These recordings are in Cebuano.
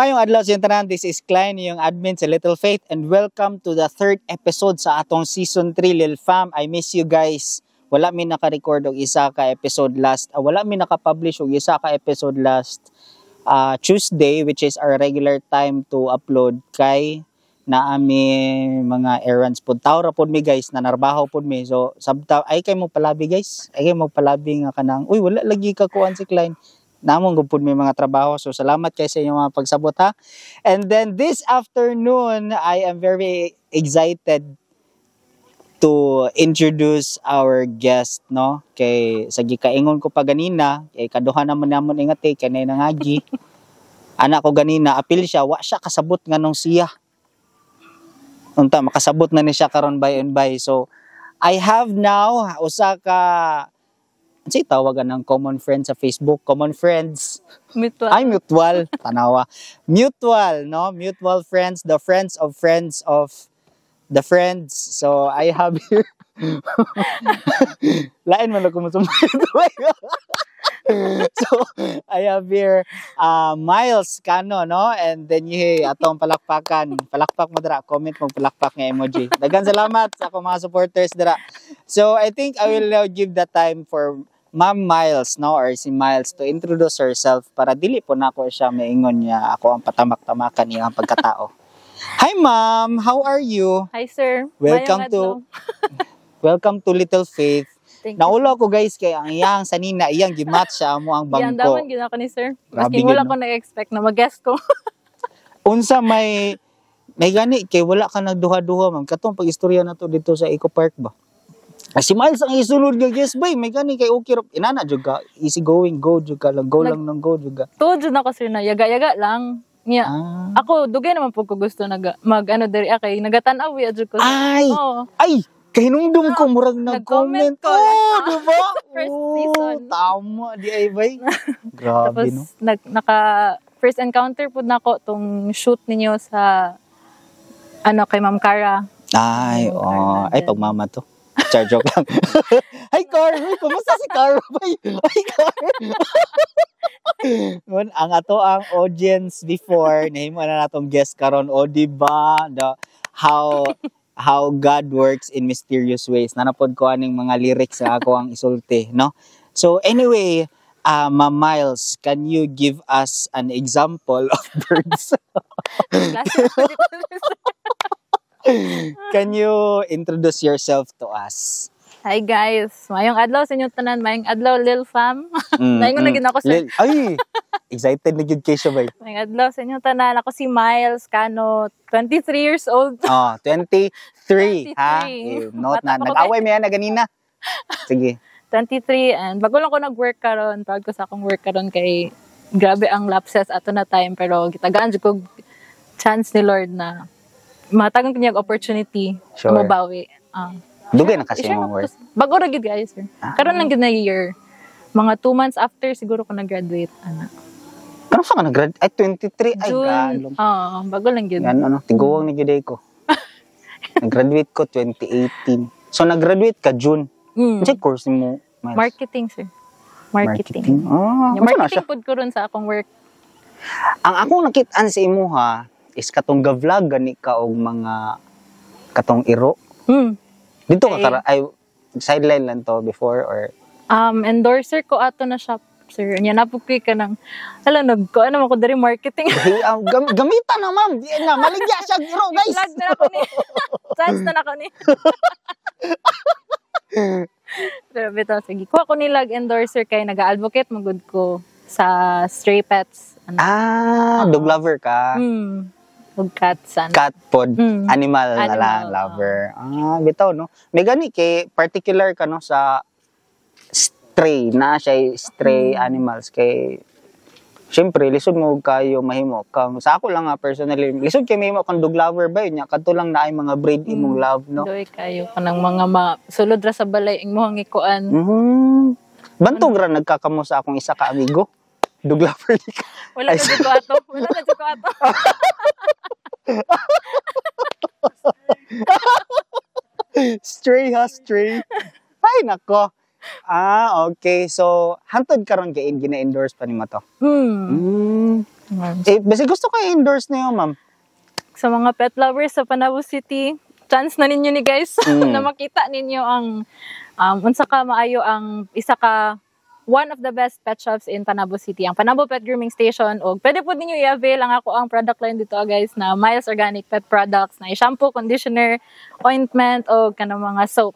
Maayong adlaw sa tanan, this is Klein, yung admin sa Little Faith, and welcome to the third episode sa atong season 3, Lil Fam. I miss you guys. Wala mi naka-record og isa ka episode last, wala mi naka-publish og isa ka episode last Tuesday, which is our regular time to upload, kay naa mi mga errands pod. Tao ra pod mi, guys, nanarbaho pod mi. So sabta ay kay mo palabi, guys. Ay kay mo palabi nga kanang uy, wala lagi ka kuan si Klein. Namong gud pud may mga trabaho. So salamat kay sa inyong mga pagsabot, ha. And then this afternoon, I am very excited to introduce our guest, no? Kay sa gikaingon ko pa ganina, kay kaduha naman namon ingat eh, kay nangagi. Anak ko ganina, apil siya, wa siya kasabot nganong siya. Unta makasabot na ni siya karon by and by. So I have now usa ka, unsay tawagan ng common friend sa Facebook? Common friends. Mutual. Ay, mutual. Tanawa. Mutual, no? Mutual friends, the friends of friends of the friends. So, I have here. Lain man ako mo. So, I have here Miles Cano, no? And then, yun, atong palakpakan. Palakpak mo dira. Comment mo palakpak nga emoji. Daghang salamat sa akong mga supporters dira. So, I think I will now give the time for Ma'am Miles, no? Or si Miles to introduce herself para dili po nako siya maingon niya ako ang patamak-tamakan niya ang pagkatao. Hi, Ma'am, how are you? Hi, sir. Welcome Maayong to adlaw. Welcome to Little Faith. Thank you. Naulaw ko, guys, kay ang iyang sanina, iyang gimatch siya mo ang Giandaman bangko. Gid ako ni sir. Grabe Maski wala gid, no? ko na-expect na mag-guest ko. Unsa may may gani kay wala ka nagduha-duha, ma'am, katong pag-istorya na to dito sa Eco Park ba? Ay, si Miles ang isunod nga guest bay, may gani kay okay ra inana jud ka, easy going, go jud ka lang, go lang nang go jud ka. Tuod jud ako, sir, na yaga-yaga lang. Nya, ako dugay naman po ko gusto nag mag ano diri kay nagatan-aw ya jud ko. Ay! Oo. Ay, kahinumdum ko murag nag-comment. Nag-comment ko. Oh, di ba? First Oh, season. tama di ay bay. Grabe, Tapos no. nag naka first encounter pud nako tong shoot ninyo sa ano kay Ma'am Cara. Ay, Yung oh, Carla ay din. Pagmama to. Char, joke lang. Hi, Car! Uy, kumusta si Car? Bay? Hi, Car! Ngun, ang ato ang audience before, nahimo na natong guest karon. O, di ba? The, how God works in mysterious ways. Nanapod ko aning mga lyrics sa ako ang isulti, no? So anyway, Ma'am Miles, can you give us an example of birds? Klase ko dito. Can you introduce yourself to us? Hi, guys. Maayong adlaw sa inyong tanan, maayong adlaw, Lil Fam. Naingon na gid ako, sir. Lil, ay, excited na gid kay siya bay. Maayong adlaw sa inyong tanan. Ako si Miles Cano, 23 years old. Oh, 23, ha? 23. Eh, note Bata na. pa ko. Nag-away mi na ganina. Sige. 23 and bago lang ko nag-work karon. Proud ko sa akong work karon kay grabe ang lapses ato na time, pero gitagaan jud ko chance ni Lord na matagan ko niya og opportunity na mobawi. Ah. Dugay na kasi I-share imong ko work. Bago ra gyud, guys, sir. Karon lang gyud na year. Mga 2 months after siguro ko nag-graduate ana. Kano sa ka nag-grad? Ay, 23. Ay, June. galong. Oo, bago lang gyud. Yan, ano, tiguang ni gyud ko. Nag-graduate ko 2018. So, nag-graduate ka June. Unsay course nimo, Miles? Marketing, sir. Marketing. Ah, Yung unsa na siya? marketing pud ko ron sa akong work. Ang akong nakitaan sa imuha is katong ga-vlog gani ka og mga katong iro. Dito ka kara ay sideline lang to before or Endorser ko ato na shop, sir. Nya napukay ka ng, ala, nag, ko, ano man ko diri marketing. Hey, gamitan na, ma'am. Di na maligya siya og iro, guys. Vlog na ako ni. Chance na ako ni. Pero bitaw, sige. Kuha ko nilag endorser kay nag-advocate magud ko sa stray pets. Ano? Ah, dog lover ka. Ug cats. Ano. Cat pod, animal na Animal, lang lover. Ah, bitaw, no. May gani kay particular ka, no, sa stray na siya, stray animals, kay syempre lisod mo kayo mahimo kang, sa ako lang nga personally, lisod kay mahimo kang dog lover ba yun nya kadto lang na ay mga breed imong love, no. Doy kayo kanang mga ma sulod ra sa balay imong ikuan. Bantog ra nagkakamo sa akong isa ka amigo. Dog lover ni ka. Wala Ay, na jud ko ato. Wala na jud ko ato. Stray ha, stray. Ay, nako. Ah, okay. So, hantod karon kay gina-endorse pa nimo to. Eh, basi gusto ko i-endorse niyo, ma'am. Sa mga pet lovers sa Panabo City, chance na ninyo ni guys na makita ninyo ang unsa ka maayo ang isa ka one of the best pet shops in Panabo City, ang Panabo Pet Grooming Station. Og pwede po ninyo i-avail ang ako ang product line dito, guys, na Miles Organic Pet Products na shampoo, conditioner, ointment o kanang mga soap.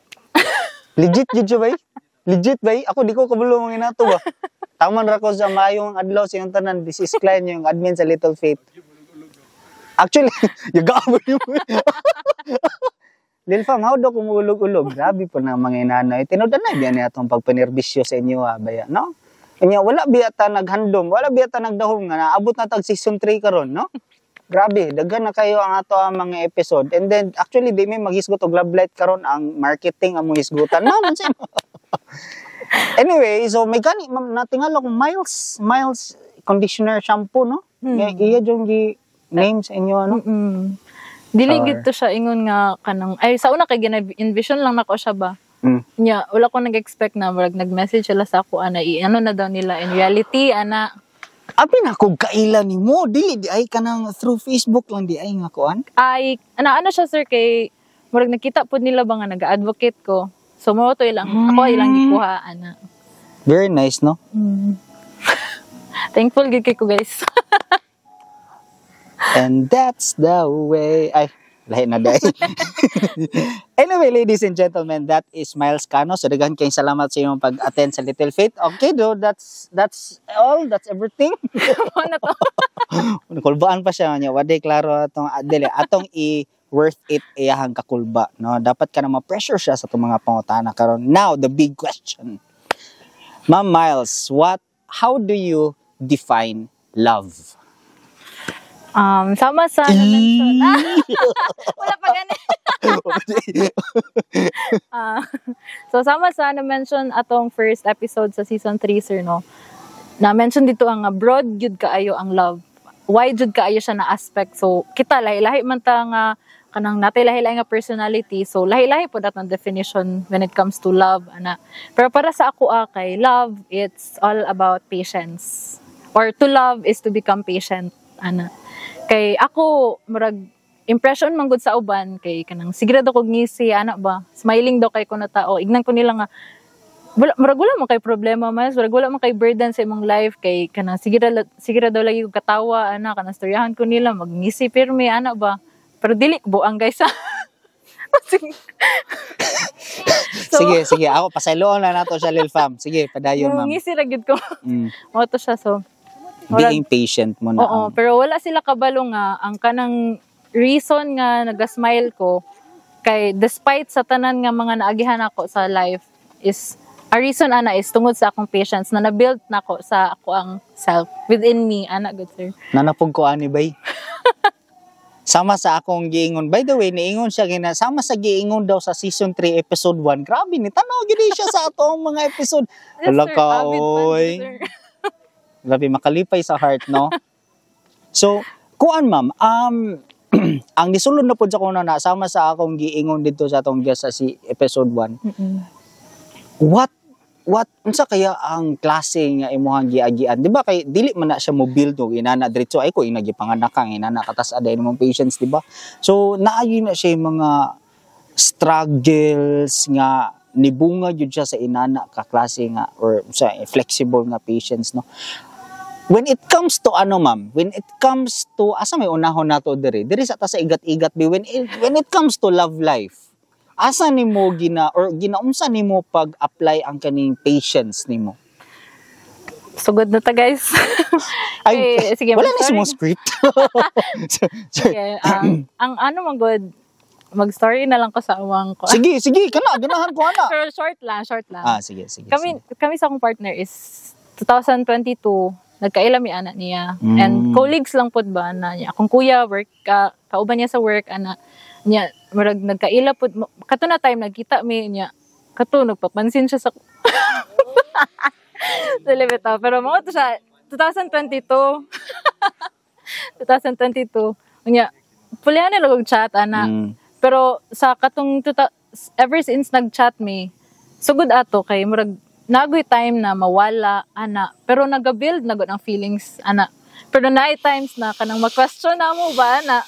Legit jud siya bay? Legit bay? Ako di ko kabalo mga inato ba. Taman ra ko sa maayong adlaw sa inyong tanan. This is Klein, yung admin sa Little Faith. Actually, yagabol yung Lil Fam, how daw kumulog-ulog? Grabe po na mga inanay. Tinuod na biya niya atong pagpanerbisyo sa inyo, ha, baya, no? Inya, wala biya ta naghandom, wala biya ta nagdahom nga naabot na tag season 3 karon, no? Grabe, daghan na kayo ang ato ang mga episode. And then, actually, di may maghisgot og love light karon, ang marketing ang mga hisgutan. Ma'am, unsa mo? Anyway, so may gani, ma'am, natingala kong Miles, Miles conditioner shampoo, no? Hmm. Iya yung gi name sa inyo, ano? Dili Or gid to siya ingon nga kanang ay sa una kay gina-envision lang nako siya ba. Nya wala ko nag-expect na murag nag-message sila sa ako ana i ano na daw nila in reality ana. Abi na kog kaila nimo, dili di ay kanang through Facebook lang di ay nga kuan. Ay ana ano siya, sir, kay murag nakita pud nila ba nga nag-advocate ko. So mo to ilang ako ilang gikuha ana. Very nice, no? Thankful gid kay ko, guys. And that's the way. Ay, lahi na day. Anyway, ladies and gentlemen, that is Miles Cano. So daghan kayong salamat sa inyong pag-attend sa Little Faith. Okay, do that's all, that's everything. Mo na to. Kulbaan pa siya niya. Wade klaro atong dili atong i worth it iyahang kakulba, no? Dapat ka na ma-pressure siya sa itong mga pangutana karon. Now, the big question. Ma'am Miles, what how do you define love? Sama sa na-mention. Ah, wala pa gani. Ah, so sama sa na-mention atong first episode sa season 3, sir, no. Na-mention dito ang broad gyud kaayo ang love. Wide jud kaayo siya na aspect. So kita lahi-lahi man ta nga kanang natay lahi-lahi nga personality. So lahi-lahi po dat ang definition when it comes to love ana. Pero para sa ako kay love, it's all about patience. Or to love is to become patient ana. Kay ako murag impression man gud sa uban kay kanang sige ra daw kog ngisi ana ba, smiling daw kay ko na tao, ignan ko nila nga wala, murag wala man kay problema mas murag wala man kay burden sa imong life kay kanang sige ra daw lagi kog katawa ana, kanang storyahan ko nila magngisi pirmi ana ba, pero dili buang, guys. So, Sige, sige. Ako, pasayloon na nato siya, Lil Fam. Sige, padayon, ma'am. Ngisi ra gyud ko. Mo to siya, so Being patient mo na. Oo, pero wala sila kabalo nga ang kanang reason nga naga-smile ko kay despite sa tanan nga mga naagihan ako sa life is a reason ana is tungod sa akong patience na na-build nako sa ako ang self within me ana good, sir. Nanapog ko ani bay. Sama sa akong giingon. By the way, niingon siya gina sama sa giingon daw sa season 3 episode 1. Grabe ni tanaw gid siya sa atong mga episode. Yes, Hala sir, ka, avid fan, oy. Sir. Grabe makalipay sa heart, no? So, kuan ma'am, ang nisulod na pud sa kuno na sama sa akong giingon dito sa atong guest sa si episode 1. What unsa kaya ang klase nga imuhang giagian, di ba? Kay dili man na siya mo build og inana diretso ay ko inagipanganak kang inana katas aday imong patience, di ba? So naayo na siya yung mga struggles nga nibunga jud siya sa inana ka klase nga or sa flexible nga patience, no? When it comes to ano, ma'am, when it comes to asa may unahon nato diri diri sa ta sa igat-igat bi, when it comes to love life, asa nimo gina or ginaunsa nimo pag-apply ang kaning patience nimo? Sugod na ta, guys. Ay, Eh, sige, wala na mag-story. si mo script. Sorry. Sige, ang ano man good, mag-story na lang ko sa amang ko. Sige, sige, kana ganahan ko ana. Pero short lang, short lang. Ah, sige, sige. Kami sige. Kami sa akong partner is 2022 nagkaila mi ana niya. And colleagues lang pud ba na niya. Akong kuya work ka kauban niya sa work ana niya, murag nagkaila pud kato na time nagkita mi niya kato nagpapansin siya sa. Dili bitaw, pero mao to siya 2022 2022 unya pulihan nila og chat ana. Pero sa katong ever since nag-chat mi, sugod ato kay murag nagoy time na mawala ana, pero naga-build na gud ang feelings ana. Pero naay times na kanang mag-question na mo ba na.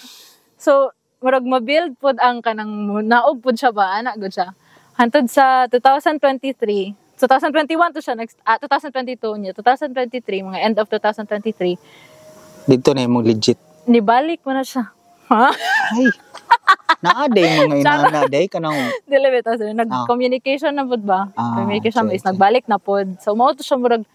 So murag ma-build pod ang kanang naog pod siya ba ana gud siya. Hantod sa 2023, 2021 to siya next, 2022 niya, 2023, mga end of 2023. Dito na imong legit. Nibalik mo na siya. Ha? Ay. Naa day mga inana day kanang Dili bitaw, sir. Nag-communication na pud ba? Ah, Communication okay, is nagbalik na pod. So mao to siya, murag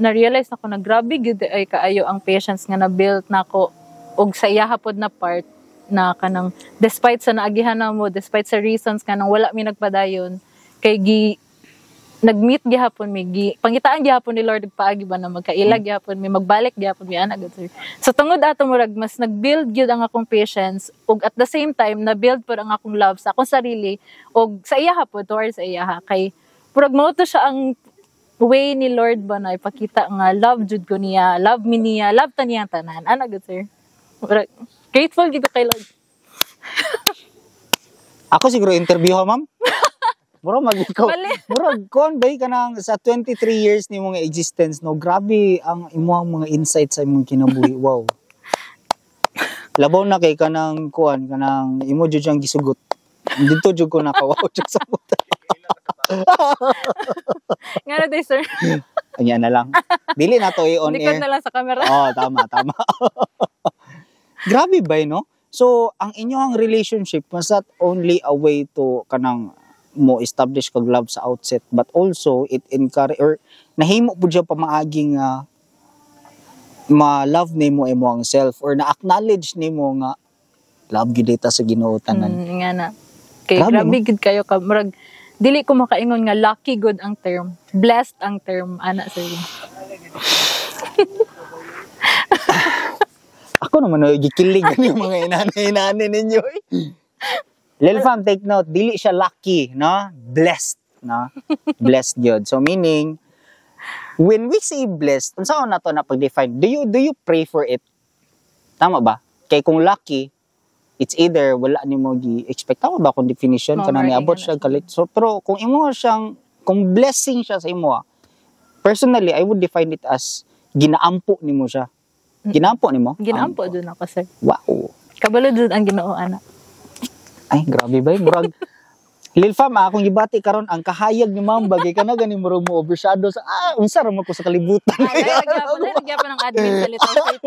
na-realize nako na grabe gyud ay kaayo ang patience nga na-build nako og sa iyaha pod na part na kanang despite sa naagihan na mo, despite sa reasons kanang wala mi nagpadayon, kay gi nag-meet gihapon mi, gi pangitaan gihapon ni Lord og paagi ba na magkaila gihapon mi, magbalik gihapon mi ana gud, sir. So tungod ato, murag mas nag-build gyud ang akong patience ug at the same time na-build pud ang akong love sa akong sarili ug sa iyaha pud, towards sa iyaha, kay murag mao to siya ang way ni Lord ba na ipakita nga love jud ko niya, love mi niya, love ta niya tanan ana gud, sir. Murag grateful gid ko kay Lord. Ako siguro interview ha, ma'am. Murag mag ikaw. Mali. Murag kon bay kanang sa 23 years ni mga existence, no, grabe ang imong mga insights sa imong kinabuhi. Wow. Labaw na kay kanang kuan, kanang imo jud siyang gisugot. Dito jud ko nakawaw jud sa buta. Nga na day, sir. Anya na lang. Dili na to i-on Likod air. Na lang sa camera. Oh, tama, tama. Grabe ba, no? So, ang inyong relationship was not only a way to kanang mo establish kag love sa outset, but also it encourage or nahimo pud siya pamaagi nga ma-love nimo imo ang self or na-acknowledge nimo nga love gyud ta sa Ginoo tanan. Nga na. Kay Grabe, grabe gud kayo ka murag dili ko makaingon nga lucky good ang term. Blessed ang term ana, sir. Ako naman ay gikilig yung mga inanay-inanay ninyo. Eh. Lil fam, take note, dili siya lucky, no? Blessed, no? Blessed yun. So meaning, when we say blessed, unsa na to na pag-define? Do you pray for it? Tama ba? Kay kung lucky, it's either wala nimo gi-expect. Tama ba kung definition Oh, kana marking niabot na siya kalit? So pero kung imo siyang kung blessing siya sa imo, personally I would define it as ginaampo nimo siya. Ginaampo nimo? Ginaampo jud ako, sir. Wow. Kabalo jud ang Ginoo ana. Ay, grabe ba? Murag Lil fam, akong gibati karon ang kahayag ni ma'am bagay ka na gani murag mo overshadow sa unsa ra man ko sa kalibutan. Ay, lagyan ng admin sa Little Faith.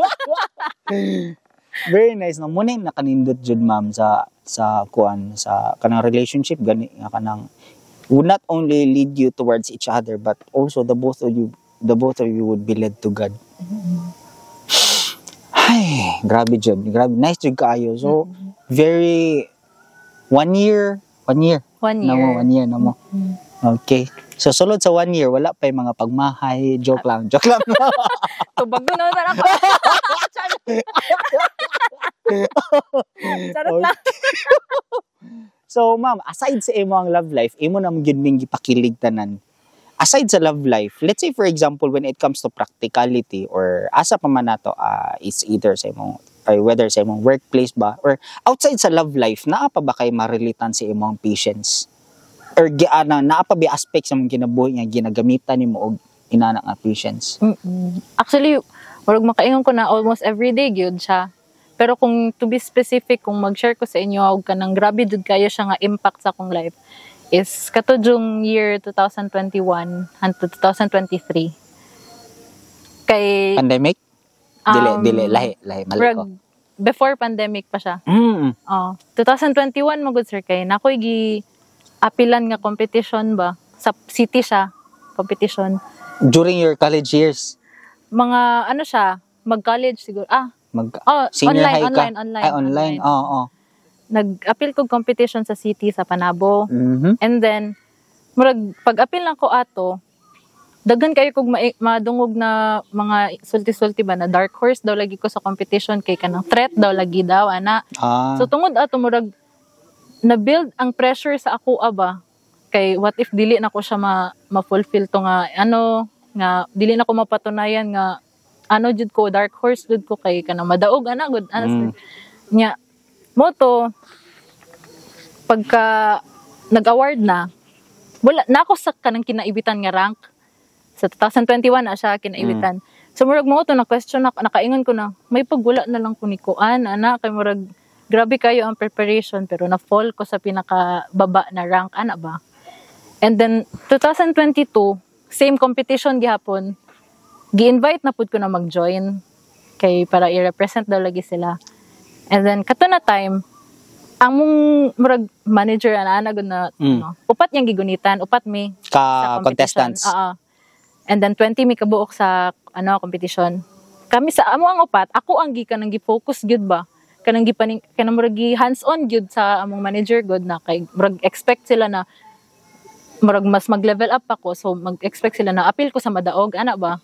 Very nice, no. Muna yung nakanindot jud, ma'am, sa kuan, sa kanang relationship gani nga kanang would not only lead you towards each other but also the both of you would be led to God. Ay, grabe jud. Grabe nice jud kaayo. So very one year, one year. One Na year. mo, one year na mo. Okay. So sulod sa one year, wala pa yung mga pagmahay, joke lang, joke lang. Tubag na na ako. Charot. Charot lang. So, ma'am, aside sa imo ang love life, imo na gyud ning gipakilig tanan. Aside sa love life, let's say for example when it comes to practicality or asa pa man nato, it's either sa imong or whether sa imong workplace ba or outside sa love life, naa pa ba kay marelitan sa imong patience? Or gi ana naa pa ba aspect sa imong kinabuhi nga ginagamitan nimo og inana nga patience? Actually, murag makaingon ko na almost everyday gyud siya. Pero kung to be specific, kung mag-share ko sa inyo og kanang grabe jud kayo siya nga impact sa akong life is kato jung year 2021 hangtod 2023. Kay Pandemic? Dili, dili, lahi, lahi, mali murag ko. Before pandemic pa siya. Oh, 2021 mo gud, sir, kay nakoy gi apilan nga competition ba sa city siya competition. During your college years? Mga ano siya, mag-college siguro. Ah, Mag oh, senior online, high ka? Online, online. Ay, online. Oo, oo. Nag-appeal kog competition sa city sa Panabo. And then murag pag-appeal lang ko ato, daghan kayo kog madungog na mga sulti-sulti ba na dark horse daw lagi ko sa competition kay kanang threat daw lagi daw ana. So tungod ato, murag na-build ang pressure sa ako ba kay what if dili na ko siya ma-fulfill to nga ano nga dili na ko mapatunayan nga ano jud ko, dark horse jud ko, kay kanang madaog ana gud ana. Nya mo to pagka nag-award na, wala na ako sa kanang kinaibitan nga rank sa 2021 na siya kinaibitan. So murag mao to na question na nakaingon ko na may pagwala na lang ko ni kuan ana, kay murag grabe kayo ang preparation, pero na fall ko sa pinaka baba na rank ana ba. And then 2022, same competition gihapon, gi-invite na pud ko na mag-join kay para i-represent daw lagi sila. And then kato na time, ang mong murag manager ana ana gud na ano, upat niyang gigunitan, upat mi Ka sa competition. Contestants. Oo. And then 20 mi kabuok sa ano, competition. Kami sa amo ang upat, ako ang gikan ang gi-focus gyud ba. Kanang gipaning kanang murag gi hands-on gyud sa among manager gud na kay murag expect sila na murag mas mag-level up ako, so mag-expect sila na apil ko sa madaog ana ba.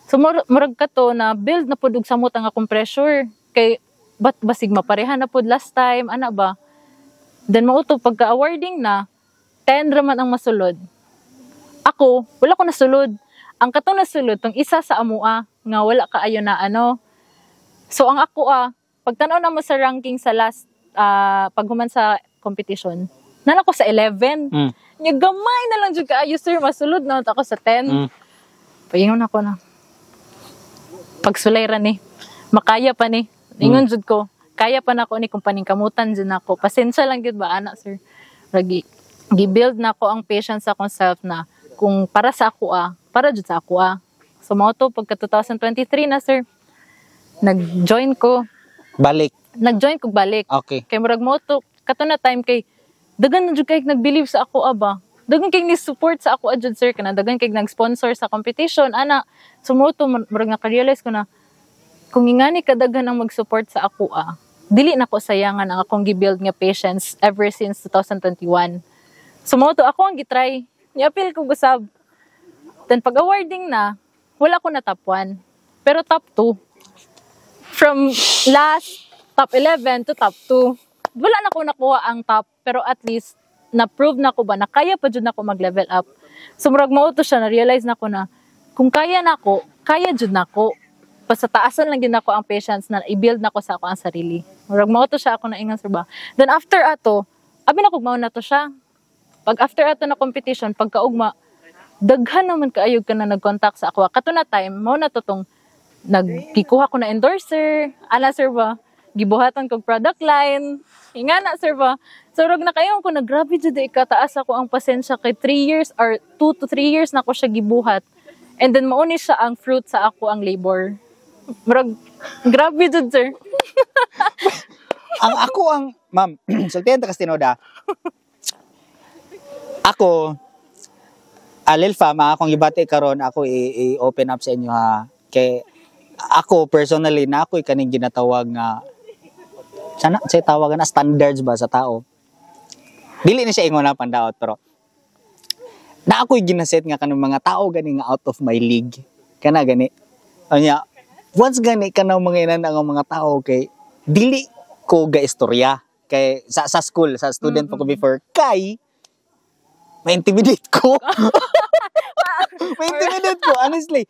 So murag kato na build na pud og samot ang akong pressure kay bat basig mapareha na pud last time ana ba. Then mao to, pagka awarding na, 10 raman ang masulod. Ako, wala ko nasulod. Ang katong nasulod tong isa sa amua nga wala kaayo na ano. So ang ako pagtan-aw na mo sa ranking sa last paghuman sa competition, nana ko sa 11. Nya gamay na lang jud kaayo, sir, masulod na ako sa 10. Paingon ako na, pagsulay ra ni. Makaya pa ni. Ingon jud ko. Kaya pa nako ni kung paningkamutan jud nako. Pasensya lang jud ba ana, sir. Lagi gi-build na ko ang patience sa akong self na kung para sa ako para jud sa ako. So mao to, pagka 2023 na, sir, nag-join ko. Balik. Nag-join ko balik. Kay murag mo to kato na time kay dagan na jud kay nag-believe sa ako ba. Dagan kay ni support sa ako jud, sir, kana dagan kay nag-sponsor sa competition ana. So mao to, murag naka-realize ko na kung ingani kadaghan ang mag-support sa ako dili na ko sayangan ang akong gi-build nga patience ever since 2021. So mao to, ako ang gitry. Ni-apil ko gusab. Then pag awarding na, wala ko na top 1. Pero top 2. From last top 11 to top 2. Wala na ko nakuha ang top, pero at least na-prove na ko ba na kaya pa jud nako mag-level up. So murag mao to siya, na-realize na ko na kung kaya nako, kaya jud nako. Basta taasan lang din ako ang patience na i-build na ko sa ako ang sarili. Murag mao to siya ako na ingon, sir ba. Then after ato, abi na kog mao na to siya. Pag after ato na competition, pagkaugma, daghan naman kaayog ka na nag-contact sa ako. Kato na time, mao na to tong nagkikuha ko na endorser, ana, sir ba, gibuhatan kog product line, ingana, sir ba. So rog na kayo ko na grabe jud ay kataas ako ang pasensya kay 3 years or 2 to 3 years na ko siya gibuhat. And then mao ni siya ang fruit sa ako ang labor. Murag grabe jud, sir. Ang ako ang, ma'am, sultihan ta kas tinuod. Ako, Lil Fam, akong gibati karon, ako i-open up sa inyo ha. Kay ako personally na ako'y kaning ginatawag nga sana say tawagan na standards ba sa tao. Dili na siya ingon na pandaot, pero na ako'y ginaset nga kanang mga tao gani nga out of my league. Kana gani. Anya, once gani kanang mga inan ang mga tao kay dili ko ga istorya kay sa school, sa student pa ko before, kay ma-intimidate ko. Ma-intimidate ko, honestly.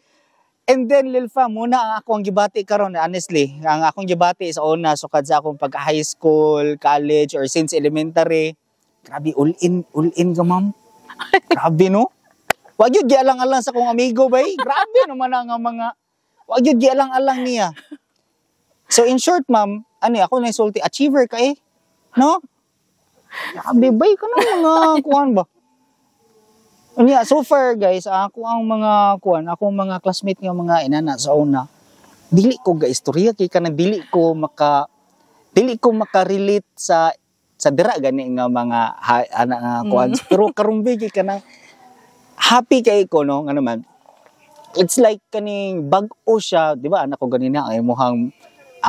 And then, Lil Fam, muna ang akong gibati karon, honestly. Ang akong gibati sa una, sukad sa akong pag high school, college, or since elementary. Grabe, all in ka, ma'am. Grabe, no? Wag yun gialang-alang sa akong amigo, bay. Grabe naman ang mga, wag yun gialang-alang niya. So, in short, ma'am, ano, ako na sulti, achiever ka eh. No? Grabe, bay, ka na mga kuan ba? Unya, so far guys, ako ang mga kuan, ako ang mga classmate nga mga inana sa una. Dili ko ga istorya kay kanang dili ko maka-relate sa dira gani nga mga ha, ana nga kuan. Pero karon bigi kanang happy kay ko, no, nga naman. It's like kaning bag-o siya, di ba? Anak ko ganina ang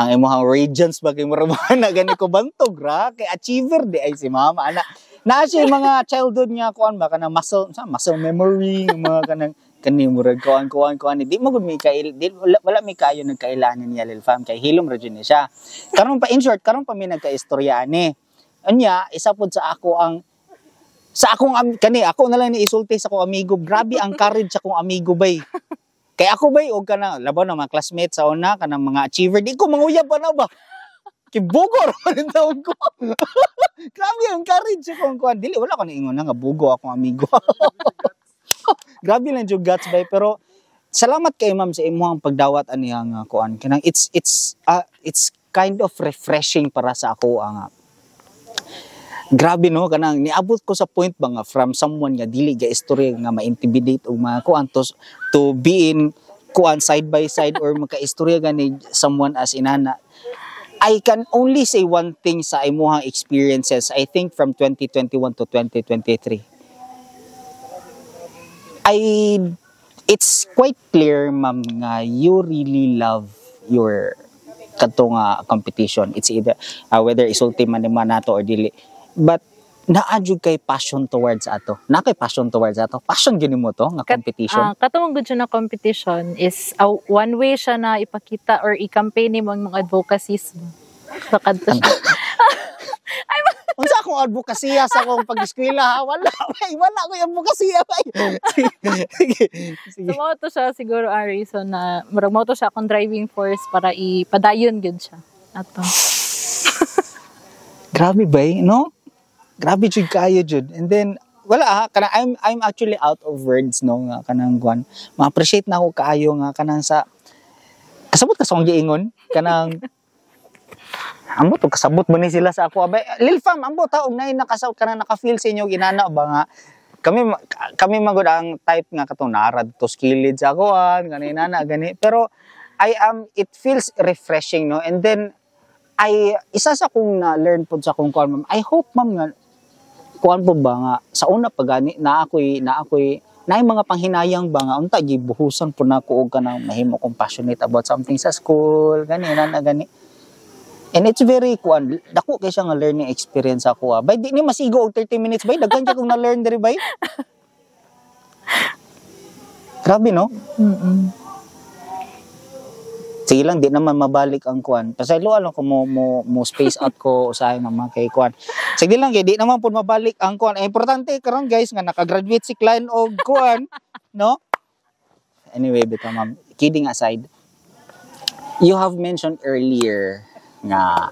imuhang radiance ba kay mura na gani ko bantog ra kay achiever di ay si mama ana. Na siya yung mga childhood nga kuan ba, kanang muscle sa muscle memory, yung mga kanang kani murag kuan kuan kuan, di mo gud mi kail di, wala mi kayo nagkailanan niya, Lil Fam, kay hilom ra jud ni siya karon pa. In short, karon pa mi nagkaistorya ani. Unya, isa pod sa ako ang sa akong kani ako na lang ni isulti sa akong amigo, grabe ang courage sa akong amigo bay. Kay ako bay og kana labaw ng mga classmates sa una, kanang mga achiever, di ko manguyab pa na ba. Kay bugo ra man taon ko. Grabe ang courage sa akong kuan. Dili, wala ko niingon na nga bugo akong amigo. Grabe lang jud guts bay, pero Salamat kay, ma'am, sa imuhang pagdawat ani nga kuan. Kanang it's kind of refreshing para sa ako ang grabe, no, kanang niabot ko sa point ba nga from someone nga dili ga istorya nga ma-intimidate og mga kuan to be in kuan side by side or makaistorya gani someone as inana. I can only say one thing sa imuhang experiences, I think from 2021 to 2023, I it's quite clear, ma'am, nga you really love your kadto nga competition. It's either whether isulti man ni nato or dili, but naa jud kay passion towards ato, na kay passion towards ato, passion gini mo to nga competition. Katong gud siya na competition is one way siya na ipakita or i-campaign nimo ang mga advocacies mo. Sa kadto siya. Unsa akong advokasya sa akong pag-eskwela, ha? Wala bay, wala ko advokasya bay. Sige sige. So mao to siya siguro ang reason na murag mao to siya akong driving force para ipadayon gyud siya. Ato. Grabe bay, no? Grabe jud kaayo jud. And then wala ha, kana I'm actually out of words, no, nga kanang kuan. Ma-appreciate na ako kaayo nga kanang sa kasabot ka sa akong giingon kanang ambot og kasabot ba ni sila sa ako abay. Lil fam, ambot ha og nay nakasabot kanang naka-feel sa inyo ginana ba nga kami magud ang type nga katong narad to skilled sa akuan gani nana gani, pero I am it feels refreshing, no? And then I isa sa kong na-learn pod sa akong kuan, ma'am. I hope, ma'am, nga kuan po ba nga sa una pa gani na ako'y naay mga panghinayang ba nga unta gibuhusan po nako og kanang mahimo kong passionate about something sa school gani na gani. And it's very kuan, dako kay siya nga learning experience ako, ah. Bay, di ni masigo og 30 minutes bay, daghan kay kong na-learn diri bay. Grabe, no? Sige lang, di naman mabalik ang kuan. Pasayloan lang ko mo space out ko usahay naman kay kuan. Sige lang kay di naman pud mabalik ang kuan. Eh, importante karon, guys, nga nakagraduate si Klein og kuan, no? Anyway, bitaw, ma'am, kidding aside, you have mentioned earlier nga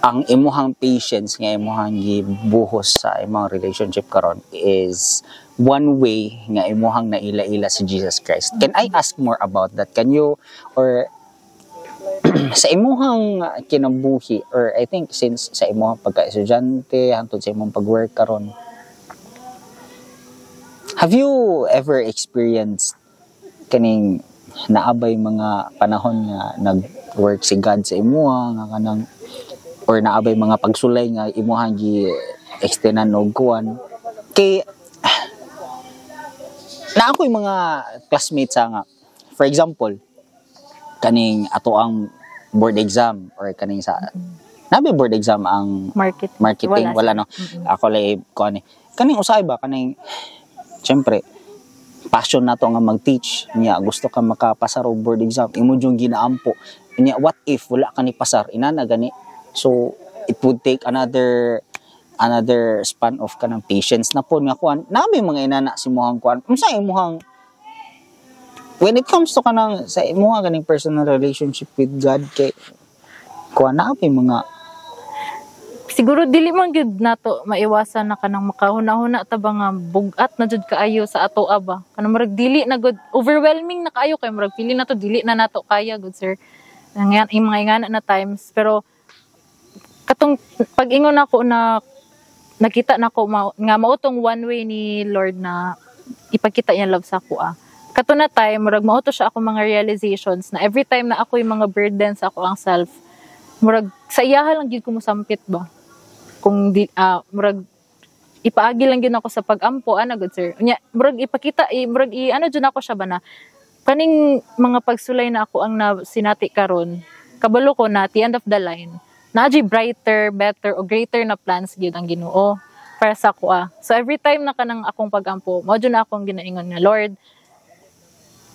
ang imuhang patience nga imuhang gibuhos sa imong relationship karon is one way nga imuhang naila-ila si Jesus Christ. Can I ask more about that? Can you or sa imuhang kinabuhi or I think since sa imuhang pagka-estudyante hangtod sa imong pag-work karon, have you ever experienced kaning naabay mga panahon nga nag-work si God sa imuha nga kanang or naabay mga pagsulay nga imuhang gi extendan og kuan? Kay na ako yung mga classmates sa nga, for example, kaning ato ang board exam or kaning sa nabi board exam ang Market. Marketing, wala, no? Mm-mm. Ako lang kuan eh, kaning usahay ba kaning syempre passion nato nga mag-teach niya, gusto ka makapasar og board exam, imo jung ginaampo niya, what if wala ka ni pasar inana gani? So it would take another span of kanang patience na po nga kuan nami mga inana si muhang kuan. Unsa imuhang when it comes to kanang sa imuha ganing personal relationship with God kay kuan na may mga Siguro dili man gyud nato maiwasan na kanang makahuna-huna ta ba nga bug-at na jud kaayo sa ato ba, kanang murag dili na gud, overwhelming na kaayo kay murag feeling nato dili na nato kaya gud, sir, nga yung mga ingana na times. Pero katong pag-ingon ako na nakita nako nga mao tong one way ni Lord na ipakita niya love sa ako, ah, kato na time murag mao to siya ako mga realizations na every time na ako yung mga burdens ako ang self, murag sa iyaha lang gyud ko mosampit ba, kung di murag ipaagi lang gyud ako sa pag-ampo ana gud, sir. Unya murag ipakita murag i ano jud ako siya ba na kaning mga pagsulay na ako ang na sinati karon, kabalo ko na at the end of the line naa brighter, better o greater na plans gyud ang Ginoo para sa ako, ah. So every time na kanang akong pag-ampo, mao jud na akong ginaingon nga, "Lord,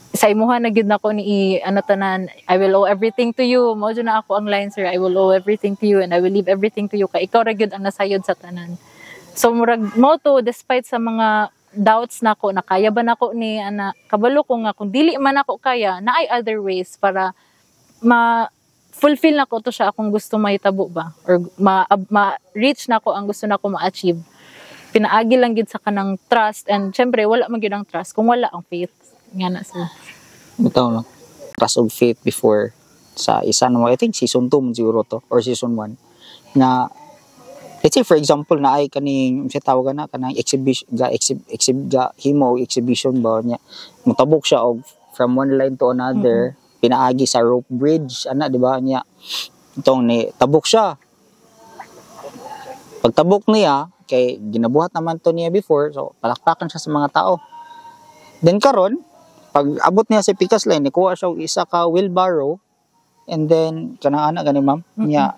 sa imuha na gyud nako ni ano tanan, I will owe everything to you." Mao jud na ako ang line, sir. "I will owe everything to you and I will leave everything to you kay ikaw ra gyud ang nasayod sa tanan." So murag mo to, despite sa mga doubts nako na kaya ba nako ni ana, kabalo ko nga kung dili man ako kaya, naay other ways para ma fulfill nako to siya akong gusto mahitabo ba or ma reach nako ang gusto nako ma-achieve. Pinaagi lang gid sa kanang trust, and syempre wala man gyud ang trust kung wala ang faith. Nga na, sir. Bitaw, no? Trust og faith before sa isa na mo, I think season 2 man siguro to or season 1 nga, let's say for example, na ay kaning siya tawag na kanang exhibition ga exhib, exhib ga himo og exhibition ba niya, mutabok siya og from one line to another pinaagi sa rope bridge ana, di ba? Niya itong ni tabok siya, pagtabok niya kay ginabuhat naman to niya before, so palakpakan siya sa mga tao. Then karon pag abot niya sa pikas line, nikuha siya og isa ka wheelbarrow and then kanang ana gani, ma'am, niya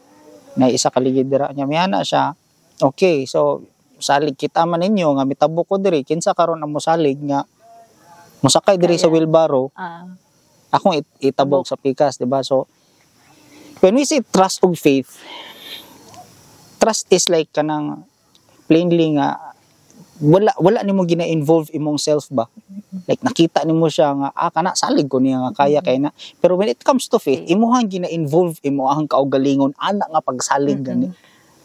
na isa ka ligid dira niya miyana siya, "Okay, so salig kita man ninyo nga mitabok ko diri, kinsa karon ang mosalig nga mosakay diri sa Kaya. wheelbarrow akong itabok sa pikas," di ba? So when we say trust og faith, trust is like kanang plainly nga wala nimo gina-involve imong self ba, like nakita nimo siya nga, "Ah, kana salig ko niya nga kaya kay na." Pero when it comes to faith, imuhang gina-involve imo ang kaugalingon ana nga pagsalig gani,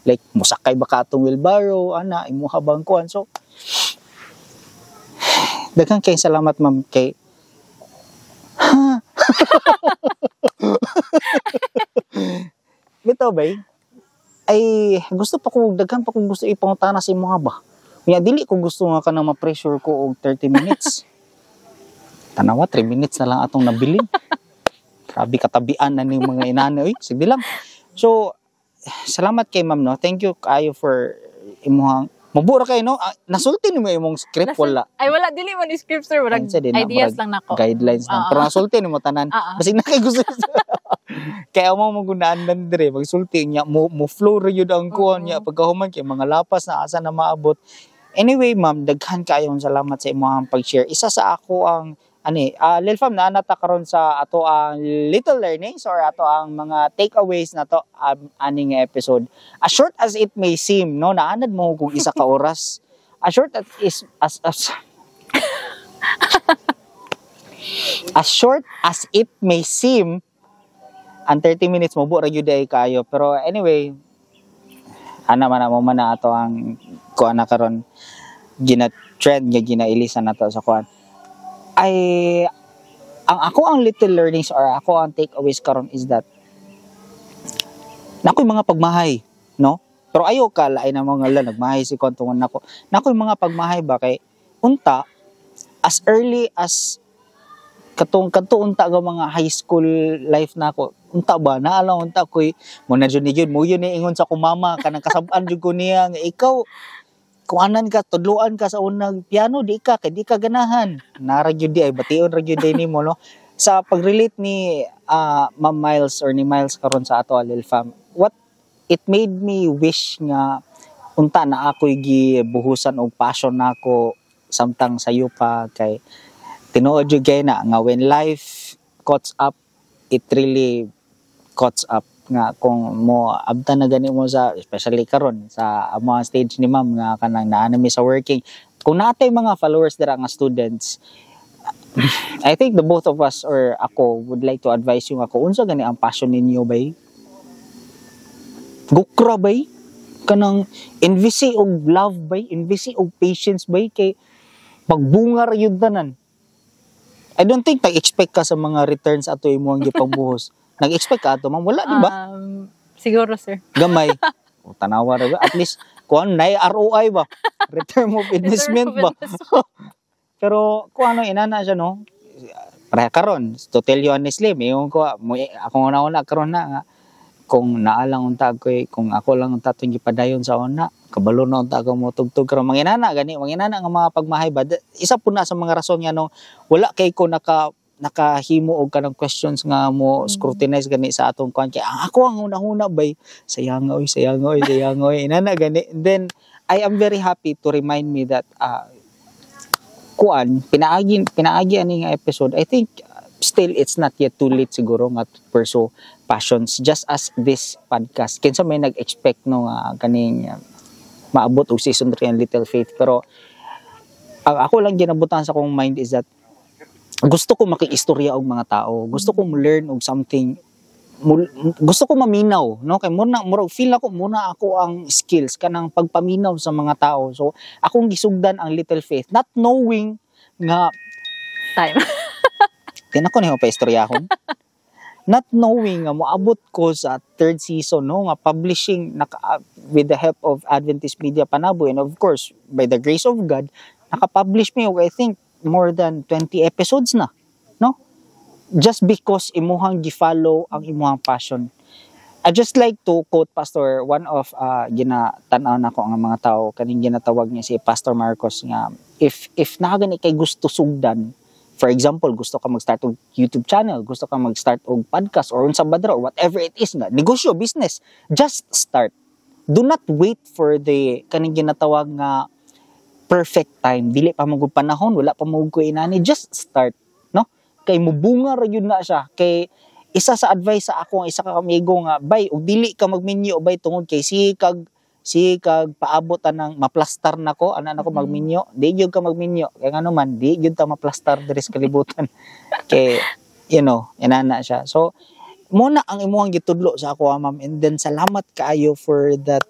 like mosakay ba ka atong wheelbarrow ana, imuha bang kuan. So daghan kay salamat, ma'am, kay ha. Bitaw bay, ay gusto pa ko, daghan pa ko gusto ipangutana sa imuha ba. Nya dili ko gusto nga kanang ma-pressure ko og 30 minutes. Tanawa, 3 minutes na lang atong nabilin. Grabe katabian na ning mga inana oy. Sige lang. So salamat kay ma'am, no. Thank you kaayo for imuhang mabura kay, no. Ah, nasulti nimo imong script, wala? Ay, wala, dili man ni script, sir, murag Unsa din na, ideas murag lang nako. Guidelines lang. Oo. Pero nasulti nimo tanan. Oo. Basig na kay gusto. Kaya mo magunaan lang dire magsulti niya mo flow ra yun ang kuan niya pagkahuman kay mga lapas na asa na maabot. Anyway, ma'am, daghan kaayong salamat sa imong pag-share. Isa sa ako ang ani Lil Fam, naa na ta karon sa ato ang little learnings or ato ang mga takeaways na to aning episode. As short as it may seem, no, naanad mo kung isa ka oras. As short as it may seem, ang 30 minutes mo ra gyud ay kayo. Pero anyway, ana man na mo man na ato ang kuan na karon, gina trend nga ginailisan nato sa kuan. Ay ang ako ang little learnings or ako ang takeaways karon is that nakoy mga pagmahay, no? Pero ayo ka lain na mga la nagmahay si kon tungod nako. Nakoy mga pagmahay ba kay unta as early as katong kadto unta ga mga high school life nako, unta ba naala unta koy mo na jud ni gyud mo yun ni ingon sa akong mama, kanang kasab-an jud ko niya nga ikaw kuanan ka, tudluan ka sa unang piano, di ka kay di ka ganahan nara gyud di ay bation ra gyud di nimo, no? Sa pag-relate ni Ma'am Miles or ni Miles karon sa ato, Lil Fam, what it made me wish nga unta na ako'y gibuhusan og passion nako samtang sayo pa, kay tinuod jud kay na nga when life caught up, it really caught up nga kung mo abtan na gani mo sa, especially karon sa mga stage ni ma'am nga kanang naa na mi sa working. Kung natay mga followers dira nga students, I think the both of us or ako would like to advise you nga kung unsa gani ang passion ninyo bay, gukra bay, kanang invest og love bay, invest og patience bay, kay magbunga ra yun tanan. I don't think nag-expect ka sa mga returns ato imong gipangbuhos. Nag-expect ka ato, ma'am? Wala, di ba? Siguro, sir. Gamay. O, tanawa ra ba? At least kuan na ROI ba, return of investment Return ba. of investment. Pero kung ano inana siya, no, pareha karon, to tell you honestly, mayon ko mo akong una-una karon na nga kung naalang unta ko, kung ako lang unta tong gipadayon sa una, kabalo na unta ako mo tugtog karon. Manginana gani, manginana nga mga pagmahay ba. Isa po na sa mga rason nga no wala kay ko nakahimo og kanang questions nga mo scrutinize gani sa atong kuan, kay ang ako ang una-una bay, sayang oy, sayang oy, sayang oy, inana gani. Then I am very happy to remind me that kuan pinaagi pinaagi ani nga episode. I think still it's not yet too late siguro nga to pursue passions, just as this podcast. Kinsa may nag-expect, no, nga kaning maabot og season 3 ang Little Faith? Pero ang ako lang ginabutan sa akong mind is that gusto ko makiistorya og mga tao, gusto ko learn og something, gusto ko maminaw, no, kay muna murag feel ako muna ako ang skills kanang pagpaminaw sa mga tao. So akong gisugdan ang Little Faith not knowing nga Time. Di na ko nimo pa istoryahon. Not knowing nga moabot ko sa third season, no, nga publishing naka, with the help of Adventist Media Panabo, and of course by the grace of God, naka-publish mi og, I think, more than 20 episodes na, no, just because imuhang gi-follow ang imuhang passion. I just like to quote Pastor, one of ginatan-aw nako ang mga tao kaning ginatawag niya si Pastor Marcos nga if naa gani kay gusto sugdan, for example, gusto ka mag-start og YouTube channel, gusto ka mag-start og podcast or unsa ba dra or whatever it is nga negosyo, business, just start. Do not wait for the kaning ginatawag nga perfect time. Dili pa mo panahon, wala pa mo ko inani, just start, no? Kay mubunga ra gyud na siya. Kay isa sa advice sa ako ang isa ka amigo nga, "Bay, og dili ka magminyo, bay, tungod kay sige kag paabot anang maplastar nako ana nako magminyo." Di gyud ka magminyo kay ngano man di gyud ta maplastar diri sa kalibutan, kay inana siya. So mo na ang imuhang gitudlo sa ako, ah, ma'am, and then salamat kaayo for that,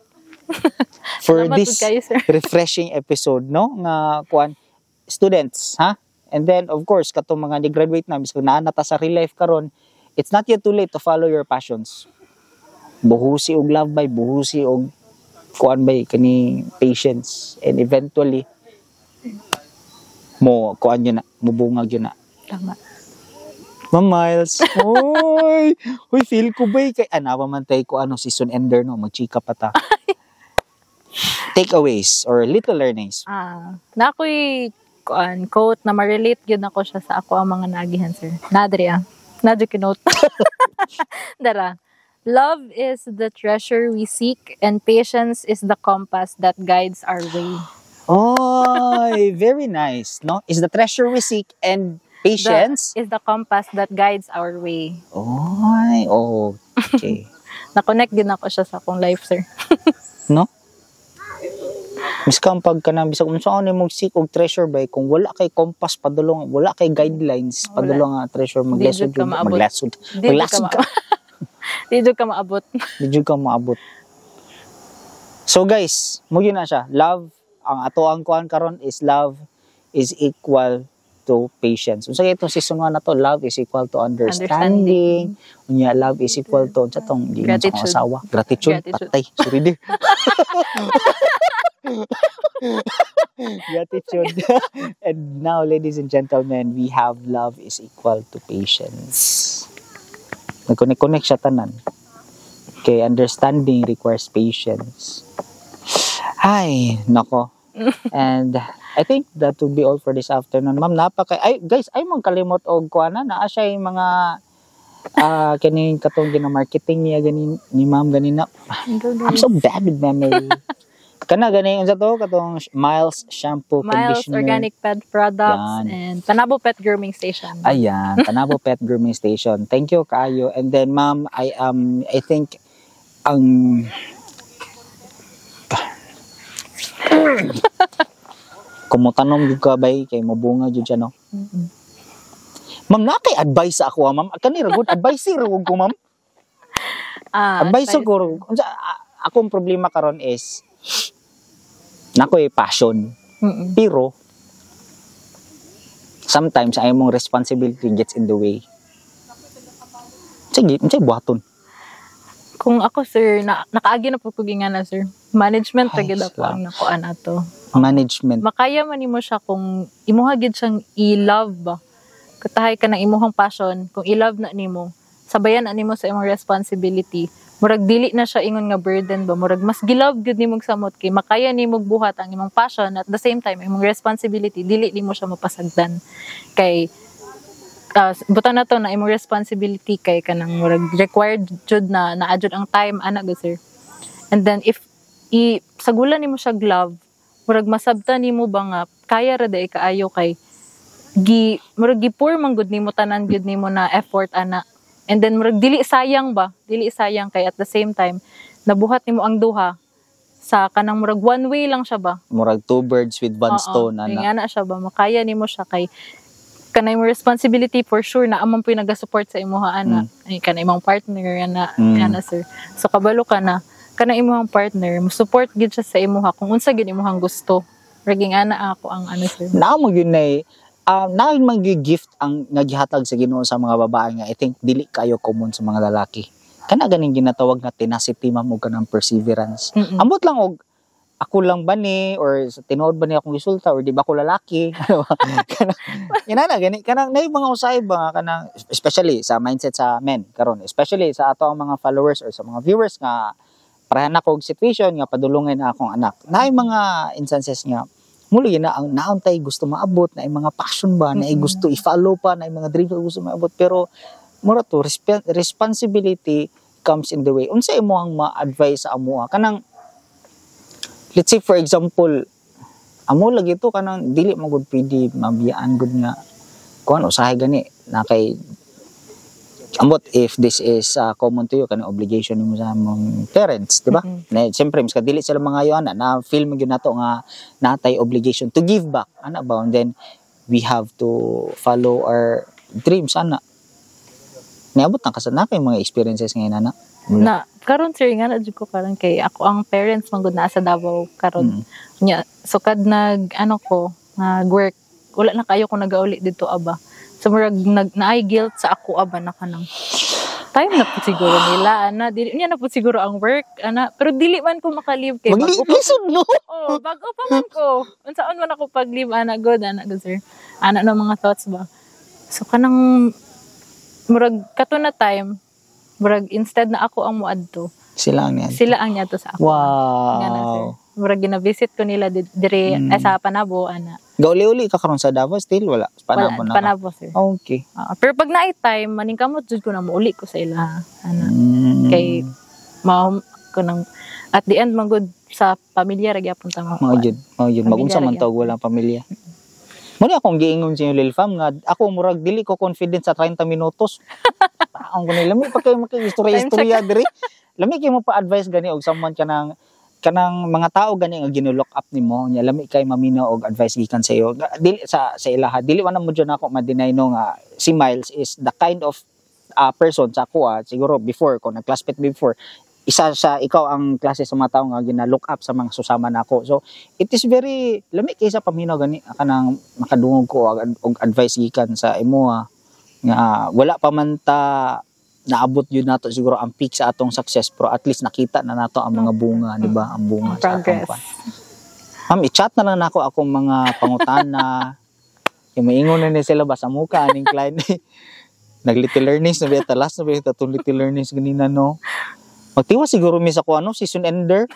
for Salamat this pud kayo, sir. Refreshing episode, no, nga kuan, students, ha. And then of course katong mga ni-graduate na, bisan naa na ta sa real life karon, it's not yet too late to follow your passions. Buhusi og love bay, buhusi og kuan bay, kani patience, and eventually mo kuan yun na, mubungag yun na. Tama. Ma'am Miles, oy, uy, feel ko ba kay ana pa man tay ko ano, season ender, no, magchika pa ta. Takeaways or little learnings. Ah, na ako'y kuan quote na ma-relate gyud nako siya sa ako ang mga naagihan, sir. Nadri ah. Nadri kinote. Dara. "Love is the treasure we seek and patience is the compass that guides our way." Oy, very nice, no? "Is the treasure we seek and patience "Is the compass that guides our way." Oy, okay. Na-connect din ako siya sa akong life, sir. No? Miskan pag kanang bisag unsa ni mo seek og treasure bay, kung wala kay compass padulong, wala kay guidelines padulong nga treasure, maglesod Di jud ka jud, maabot. Maglesod. Di jud ka Maglasod ka. Di jud ka maabot. Di jud ka maabot. So guys, mo yun na siya. Love, ang ato ang kuan karon is love is equal to patience. Unsa kay itong season 1 na to, love is equal to understanding. Unya love is equal to unsa tong giingon sa akong Gratitude. Asawa? Gratitude. Gratitude. Patay. Sorry dir. Gratitude. And now, ladies and gentlemen, we have love is equal to patience. Nag-connect-connect siya tanan. Okay, understanding requires patience. Ay, nako. And I think that will be all for this afternoon. Ma'am, napaka ay guys, ay mong kalimot og kuana naa siya yung mga kining katong gina-marketing niya ganin ni ma'am ganina. I'm so bad with memory. Kana gani unsa to, katong Miles shampoo, Miles conditioner. Organic Pet Products Yan. And Panabo Pet Grooming Station. Ayan, Panabo Pet Grooming Station. Thank you kaayo. And then ma'am, I think ang kung motanom jud ka bay kay mobunga jud siya, no. Ma'am, na kay advice sa ako, ah, ma'am. Kani ra gud advice ra gud ko, ma'am. Ah, Advice siguro. Unsa akong problema karon is nakoy passion. Pero sometimes ay mong responsibility gets in the way. Sige, unsay buhaton? Kung ako, sir, na, nakaagi na po ko na, sir. Management ra Ay, gid ako ang nakuan ato. Management. Makaya man nimo siya kung imuha gid siyang i-love ba. Katahay ka ng imuhang passion, kung i-love na nimo, sabayan na nimo sa imong responsibility. Murag dili na siya ingon nga burden ba, murag mas gi-love gyud nimo samot kay makaya nimo buhat ang imong passion at the same time imong responsibility, dili nimo siya mapasagdan. Kay butan na to na imong responsibility kay kanang murag required jud na naa jud ang time ana gud, sir. And then if i sagulan nimo siya love, murag masabtan nimo ba nga kaya ra diay kaayo kay gi murag gi-pour man gud nimo tanan gud nimo na effort ana. And then murag dili sayang ba? Dili sayang kay at the same time nabuhat nimo ang duha sa kanang murag one way lang siya ba? Murag two birds with one Oo, stone yung ana. Ana siya ba, makaya nimo siya kay kanay mo responsibility, for sure na amang po yung nagasupport sa imuha ana. Ay kanay imong partner ana, ana, sir. So kabalo ka na kanang imuhang partner mo support gid siya sa imuha kung unsa gid imuhang gusto. Raging ana ako ang ano, sir. Naa mo gyud nay Naa man gift ang nga gihatag sa Ginoo sa mga babae nga I think dili kayo common sa mga lalaki. Kana ganing ginatawag nga tenacity, ma'am, ug kanang perseverance. Ambot lang og ako lang ba ni or sa tinuod ba ni akong gisulta or di ba ko lalaki? Kanang inana gani, kanang nay mga usahay ba nga kanang especially sa mindset sa men karon, especially sa ato ang mga followers or sa mga viewers nga pareha na kog situation nga padulungin na akong anak, naay mga instances nga muli na ang naon tay gusto maabot na mga passion ba na gusto i-follow pa na mga dreams na gusto maabot, pero mura to responsibility comes in the way. Unsa imo ang ma-advise sa amoa kanang, let's say for example, amo lagi to, kanang dili mo gud pwede mabiyaan gud nga kuan, usahay gani na kay ambot if this is common to you, kanang obligation nimo sa among parents, di ba? Mm-mm. Na siyempre miska dili sila mga ana na feel mo gyud nato nga natay obligation to give back ana ba, and then we have to follow our dreams ana. Niabot na ka sa na kay mga experiences ngayon ana? Na karon, sir, nga na jud ko karon kay ako ang parents man gud naa sa Davao karon. Nya sukad nag ano ko, nag work, wala na kayo ko nagauli dito aba. So murag nag naay guilt sa ako aba na kanang time na pud siguro nila ana, dili niya na pud siguro ang work ana, pero dili man ko maka-leave kay bago pa. Maglisod, no? Oh, bago pa man ko. Unsaon man ako pag-leave ana good, ana good, sir? Ana na mga thoughts ba. So kanang murag kato na time, murag instead na ako ang muadto, Sila ang niyan. Sila ang niadto sa ako. Nga na, sir. Murag gina-visit ko nila dire eh, sa Panabo ana. Gauli-uli ka karon sa Davao still wala? Panabo Wala, na ka? Panabo, sir. Ah, pero pag naay time, maningkamot jud ko na muuli ko sa ila ana. Kay ma ko nang at the end man gud sa pamilya ra gyapon ta Mao jud, mao jud. Pamilya Magunsa man ra tawag walang pamilya. Muna akong giingon sa inyo, Lil Fam, nga ako murag dili ko confident sa 30 minutos. Taong ko ni lami pa kayo makig-istorya-istorya diri. Lami kay mo pa-advise gani og someone kanang mga tao gani nga gino-look up nimo nya lami kay maminaw og advice gikan sa iyo. Dili sa ilaha, dili man mo jud ako ma-deny no nga si Miles is the kind of person sa ako, siguro before ko nag-classmate before, isa sa ikaw ang klase sa mga tao nga gina-look up sa mga susama nako. So it is very lami kay sa paminaw gani kanang makadungog ko og advice gikan sa imo nga wala pa man ta naabot yun nato siguro ang peak sa atong success, pero at least nakita na nato ang mga bunga, di ba, ang bunga Ang sa atong progress. Kwan. Ma'am, i-chat na lang nako akong mga pangutana. Yung maingon na ni sila ba sa muka aning client. Nag little learnings na ba last na ba atong little learnings ganina, no? Magtiwa siguro mi sa ko ano, season ender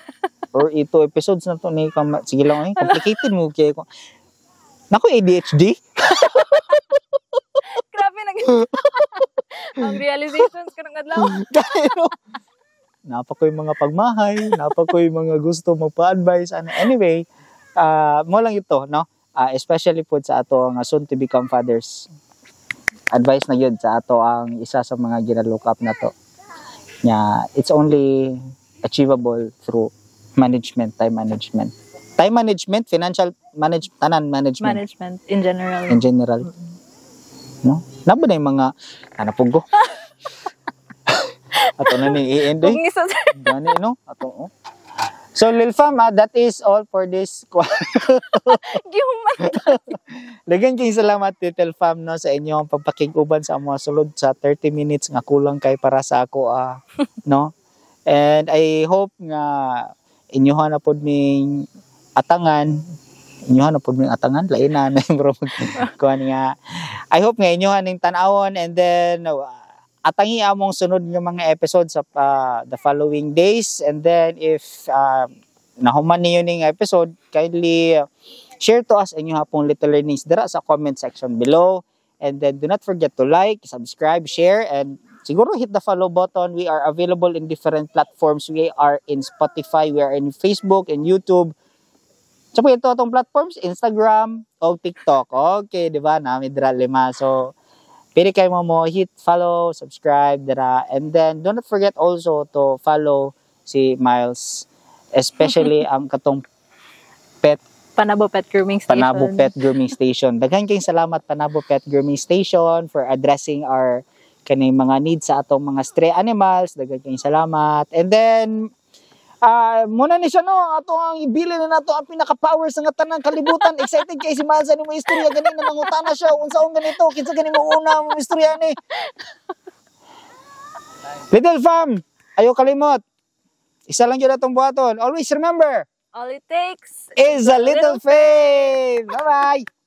or ito episodes na to ni sige lang eh, complicated mo kay ko. Nako, ADHD. Grabe nag ang realizations karong adlaw. Pero, napa ko yung mga pagmahay, napa ko yung mga gusto magpa-advise. Ano. Anyway, mo lang ito, no? Especially po sa ato ang soon to become fathers. Advice na yun sa ato ang isa sa mga gina-look up na to. Nya, it's only achievable through management, time management. Time management, financial manage, tanan management. Management in general. In general. No? Nabo na yung mga ano po. Ato na ni i-end eh. Kung isa Gani no? Ato oh. So Lil Fam, that is all for this. Gihuman. Daghang kayong salamat, Little Fam, no, sa inyong pagpakig-uban sa mga sulod sa 30 minutes nga kulang kay para sa ako no. And I hope nga inyuha na pod ning atangan, inyuha na pod ning atangan, lain na na yung bro kuan nga I hope nga inyuha ning tan-awon and then atangi among sunod nga mga episodes sa the following days. And then if nahuman niyo ning episode, kindly share to us inyong hapong little learnings dira sa comment section below. And then do not forget to like, subscribe, share, and siguro hit the follow button. We are available in different platforms. We are in Spotify, we are in Facebook and YouTube. Sa so, ito atong platforms, Instagram o TikTok. Okay, di ba? Nami dira lima. So, pili kayo mo hit follow, subscribe dira. And then, do not forget also to follow si Miles. Especially ang katong pet Panabo Pet Grooming Station. Panabo Pet Grooming Station. Daghan kayong salamat, Panabo Pet Grooming Station, for addressing our kaning mga needs sa atong mga stray animals. Daghan kayong salamat. And then Ah, muna ni siya, no, ato ang ibili na nato ang pinaka-power sa nga tanang kalibutan. Excited kay si Mansa ni mo istorya ganina, nangutana siya unsaon ganito, kinsa gani mo una mo istorya ni. Little fam, ayo kalimot. Isa lang gyud atong buhaton. Always remember, All it takes is a little faith. Bye-bye.